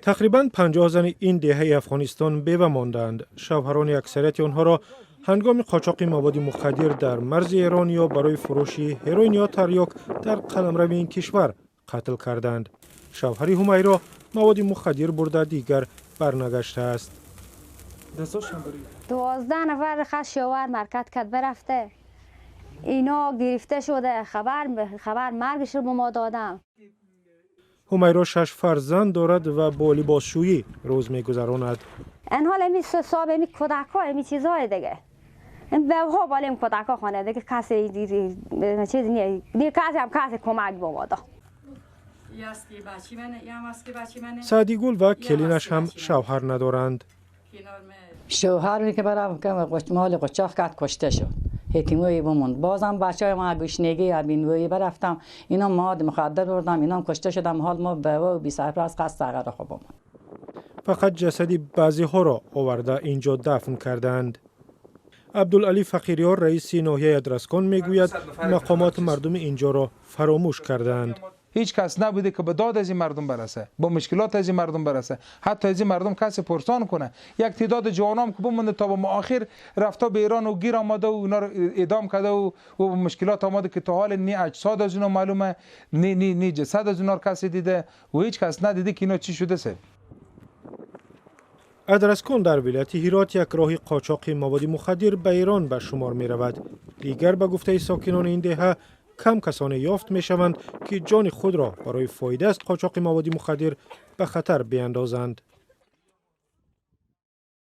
Тақрибан 50 зани ин деҳаи Афғонистон бева мондаанд. Шавҳарони аксарияти онҳоро ҳангоми қочоқи маводи мухаддир дар марзи Эрон ё барои фурӯши ҳероин ё тарёк дар қаламрави ин кишвар қатл карданд. Шавҳари Ҳумайро маводи мухаддир бурда, дигар барнагаштааст. 12 нафар хас шовар маркат кард, брафте. Ино гирифта шуда, хабар маргаш رو ба мо додам. Ҳумайро шаш фарзанд дорад ва бо либосшӯӣ рӯз мегузаронад. ин ҳол еми حساب еми кӯдакҳо, еми чизҳои диге, ин бевҳо болем, кӯдакҳо хона диге, касе чиз не, касе ҳам касе кӯмак ба мо дод. Саъдигул ва келинаш ҳам шавҳар надоранд. شوهر که برم که مال قاچاق کرد، کشته شد. یتیموی بموند. بازم بچه های ما گشنگی یا بینویی برفتم، اینا مواد مخدر بردم، اینا کشته شدم. حال ما به و بی سرپرست قصد سرقر خوب. Фақат ҷасади баъзеҳоро оварда, ин ҷо дафн кардаанд. Абдулалӣ Фақирёр, раиси ноҳияи Адрасгон, мегӯяд, мақомот мардуми ин ҷоро фаромӯш кардаанд. هیچ کس نبوده که به داد از این مردم برسه، با مشکلات از این مردم برسه، حتی از این مردم کسی پرسان کنه. یک تعداد جوانام که بمونده تا به آخر رفته به ایران و گیر آمده و اینا رو اعدام کرده و مشکلات آمده که تا حال نی اجساد از اینا معلومه، نی جسد از اینا رو کسی دیده و هیچ کس ندیده که اینا چی شده سه. Адрасгон дар вилояти Ҳирот як роҳи қочоқи маводи мухаддир ба Эрон ба шумор меравад. Дигар, ба гуфтаи сокинони ин деҳа, кам касоне ёфт мешаванд, ки ҷони худро барои фоида аз қочоқи маводи мухаддир ба хатар биандозанд.